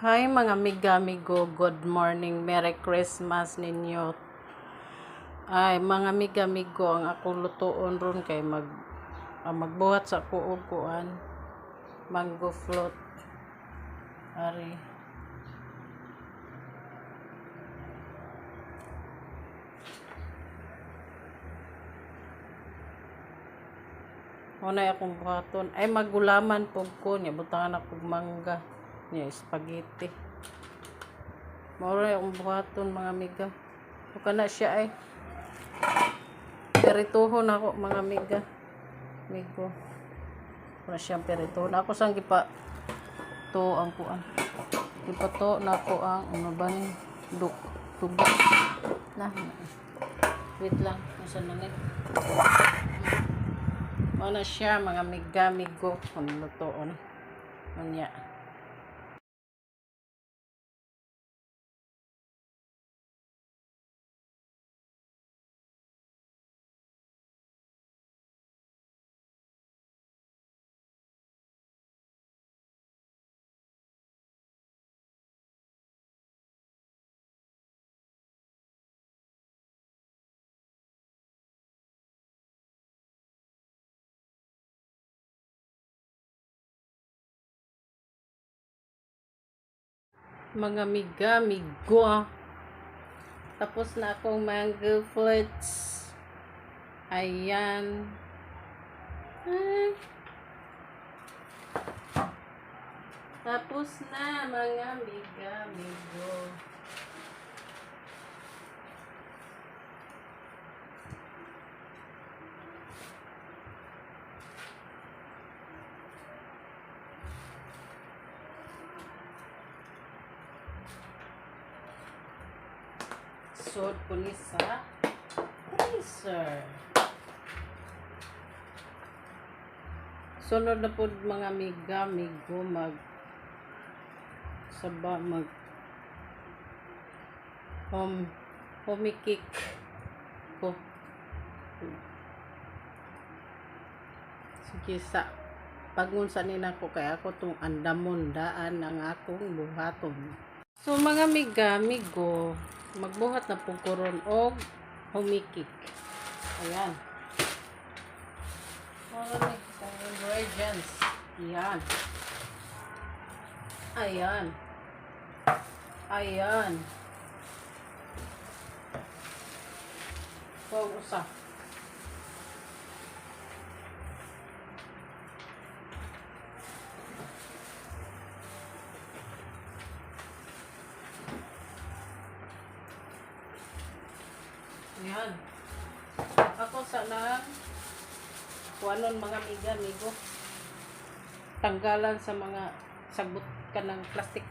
Hi, mga amiga-amigo, good morning, Merry Christmas ninyo. Ay, mga amiga-amigo, ang akong lutuon ron kay magbuhat sa ako og kuan, mango float. Ari. Unay akong buhaton. Ay, magulaman pug ko niya, butangan ako og mangga. Niya, spaghetti. Mao ra akong buhaton, mga amiga. Uka na siya ay. Perituhon ako, mga amiga. Amigo. Wala siyang perituhon. Ako sang gipa to ang kuan. Gipa to na ako ang ano ba ni duk tubig. Na. Wait lang, asa na ni? Mao na siya, mga amiga, amigo, kung lutoon. Unya. Mga amiga, amigo, ah. Tapos na akong mango fruits. Ayan. Ay. Tapos na, mga amiga, amigo. Sod ko ni sa freezer. Sunod na po, mga amiga, amigo, mag saba mag home cake ko. Sige sa pagun sa nina ko kay ako tong andamon daan ang akong buhaton. So, mga amiga, amigo, magbuhat na po ko ron og home cake. Ayan. Mga ingredients. Ayan. Ayan. Ayan. Wow, usa. Ayan. Ako sana kuanon, mga amiga, amigo. Tanggalan sa mga sagbot ka ng plastic.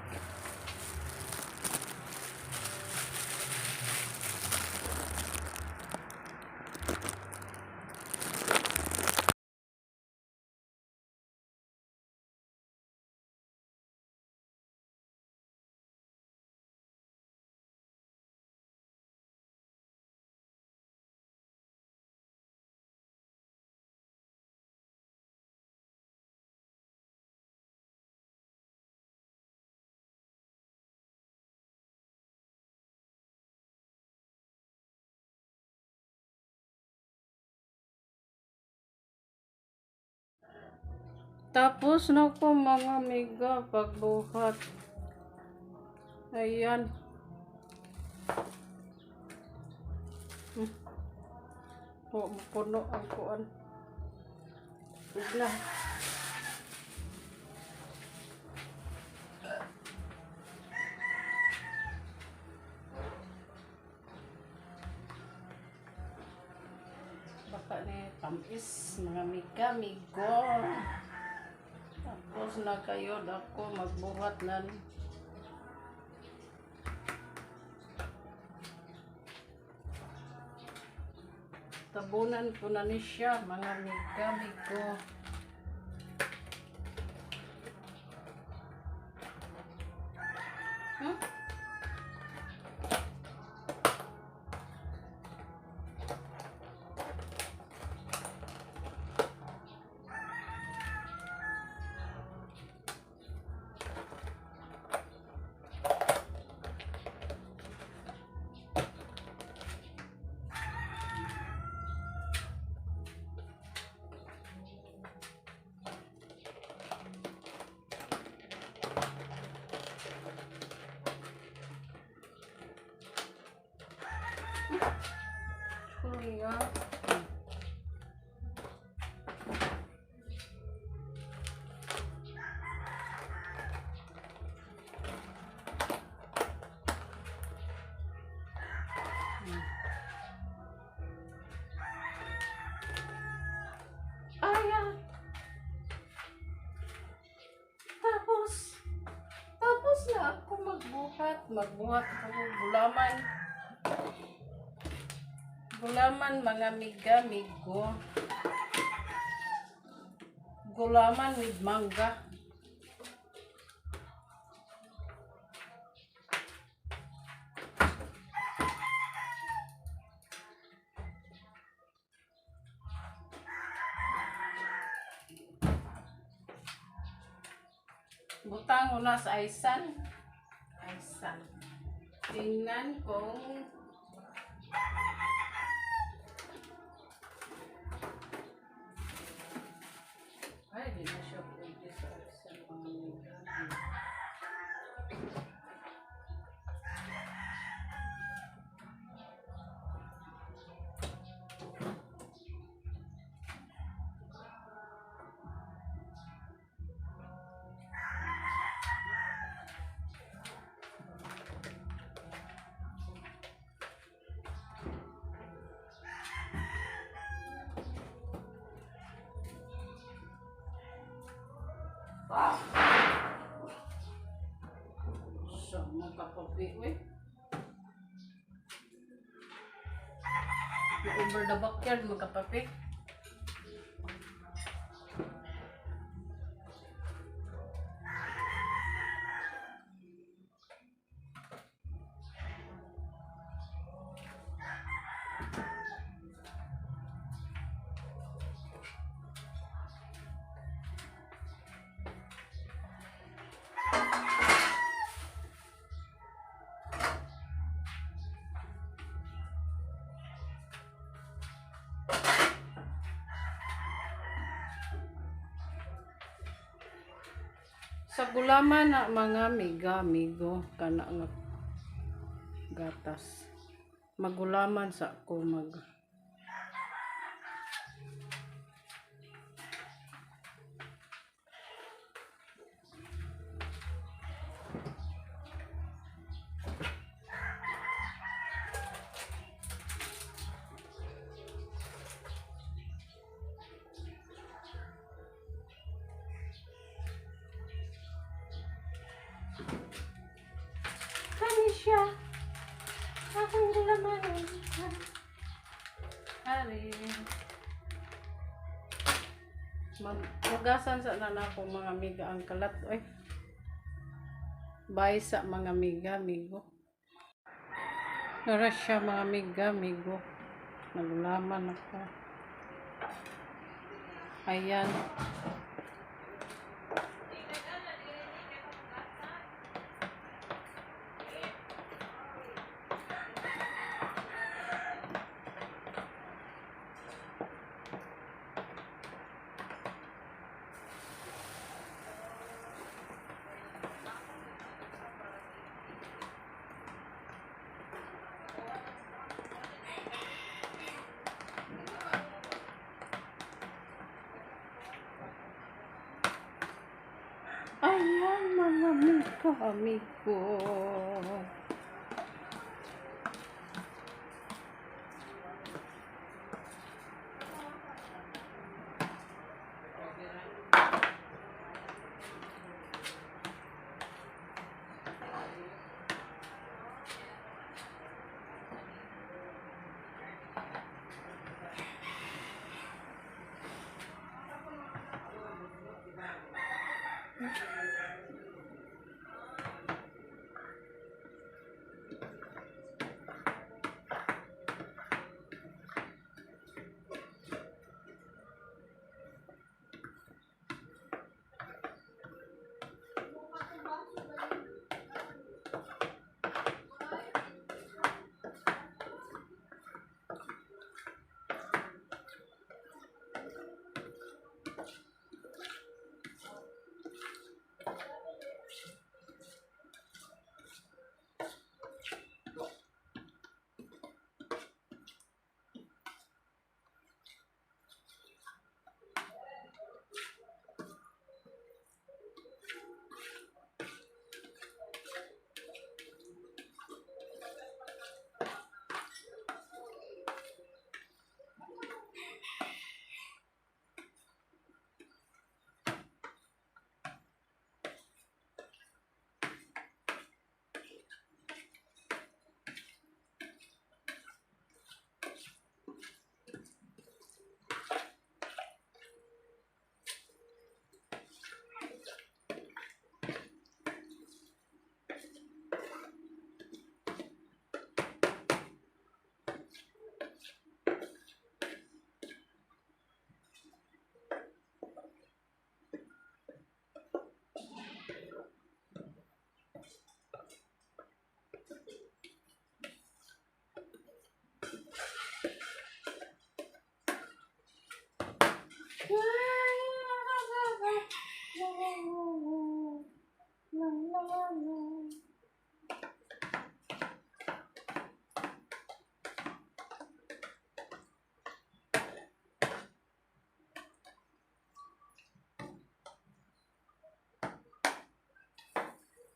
Tapos na ko, mga amiga, pagbuhat. Ayan. Po, puno ang kuan. Ug na. Baka ni tamis, mga amiga, amigo. Tapos na kayo ako magbuhat nan. Tabunan ko na ni siya, mga amiga, amigo. Sorry ah. Ayan. Tapos na ako magbuhat. Magbuhat ako gulaman. Gulaman, mga miga, migo. Gulaman with mangga. Butang una sa aisan. Aisan. Tingnan kung ay, di na siya pwede sa aisan, mga miga. So, magkapapi, uy. Na-over the backyard, magkapapi. Sa gulaman na, mga miga, migo, kana nga gatas. Magulaman sa ako mag Kani siya. Akong gulaman. Hari. Maghugasan sa na ako, mga amiga, ang kalat. Oy. Bye sa mga amiga, amigo. Nara siya, mga amiga, amigo. Nagulaman ako. Ayan. Ayan, mga amigo, amigo.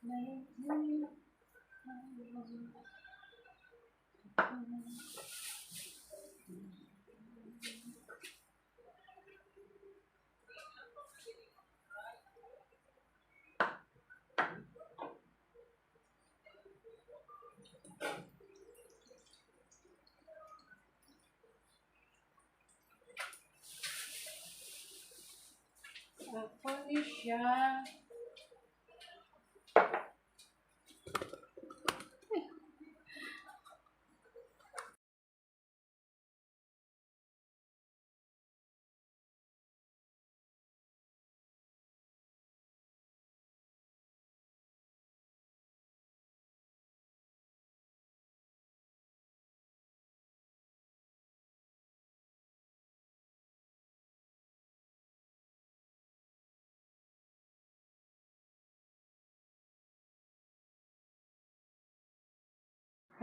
Ako ni siya.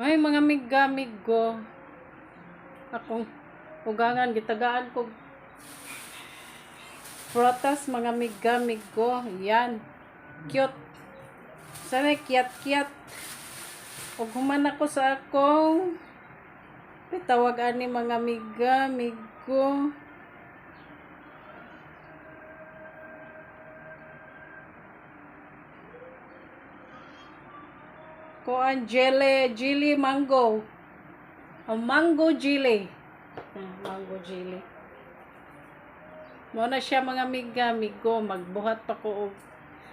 Ay, mga miga-migo. Akong ugangan, gitagaan ko prutas, mga miga-migo. Yan. Cute. Sana kiyat-kiyat. Ug human ako sa akong tawag ani, mga miga-migo. Kuan jelly, jelly mango. Ang mango jelly. Ah, mango jelly. Mao na siya, mga miga, migo, magbuhat pa ko og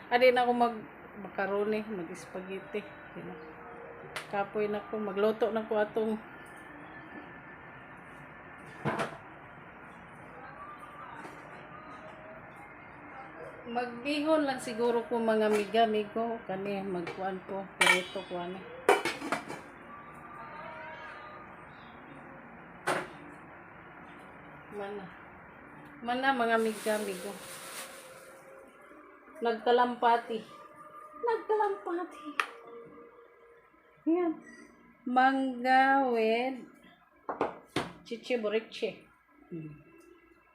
adi na ako mag macaroni, mag spaghetti. Yun na. Kapoy na ko, magluto na ko atong magbihon lang siguro ko, mga miga, migo, kani magkuan ko, pirito ko ani. Mana. Mana, mga miga, migo. Nagkalampati. Nagkalampati. Yan. Mangga with chichi boriche.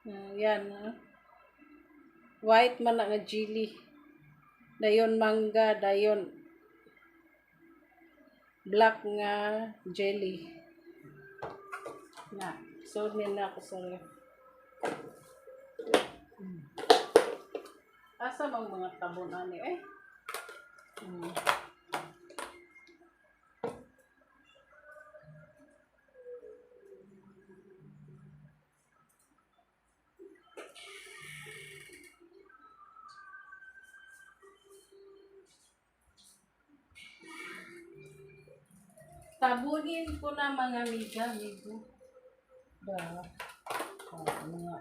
Ah, yan. Ah. White man na nga jelly. Dayon mangga, dayon black nga jelly. Na, so na ako sa ref. Asa mang mga tabon ani eh? Tabunin ko na, mga amiga, amigo. Da. Oh, mga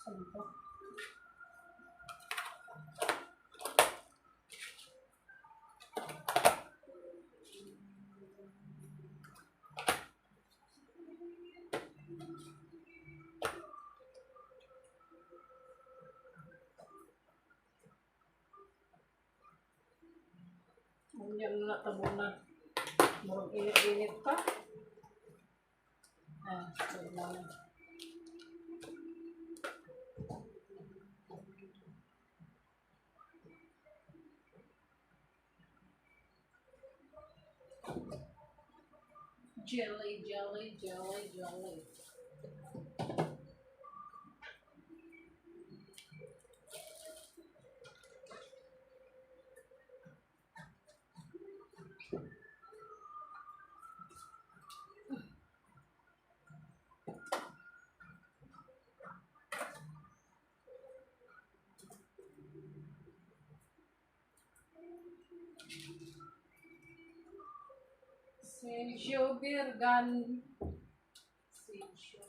ano to? Unya na tabunan. Murag init-init pa. Ah, so na. Jelly, jelly, jelly, jelly. Sergio Birgan. Sergio.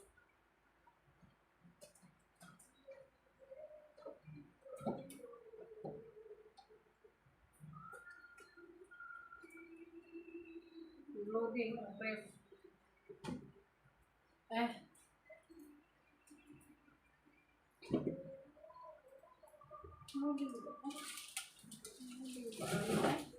Loading ang ref. Eh. Loading ba? Loading ba? Eh?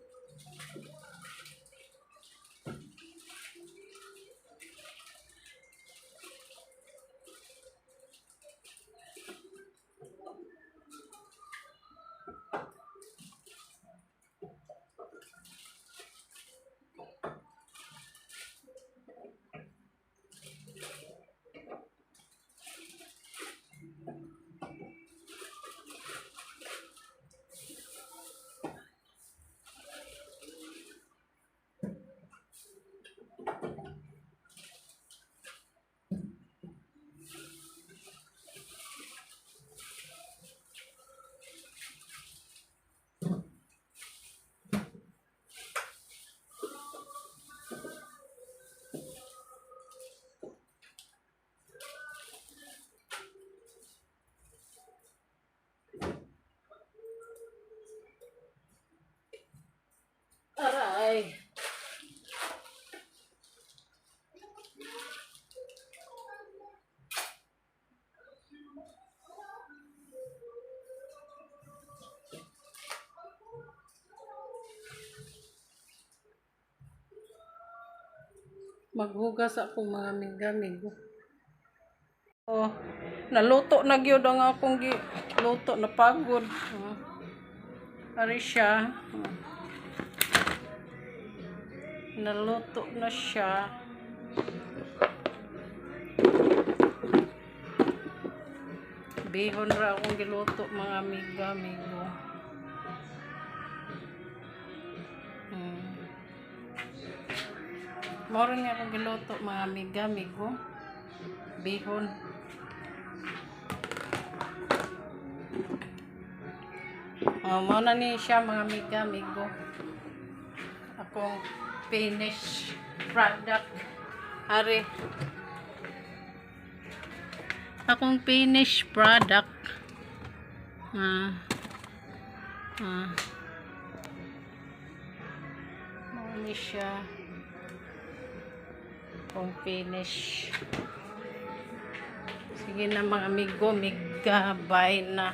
Maghugas ako, mga amiga, amigo. Oh, naluto na gyud ang akong gi luto, napagod. Oh. Ari siya. Oh. Naluto na siya. Bihon ra akong giluto, mga amiga, amigo. Mao ni akong giluto, mga amiga, amigo. Bihon. Oh, mao na ni siya, mga amiga, amigo. Akong finished product. Ari. Akong finished product. Ah. Ah. Mao ni siya. Akong finish. Sige na, mga amigo, miga, bye na.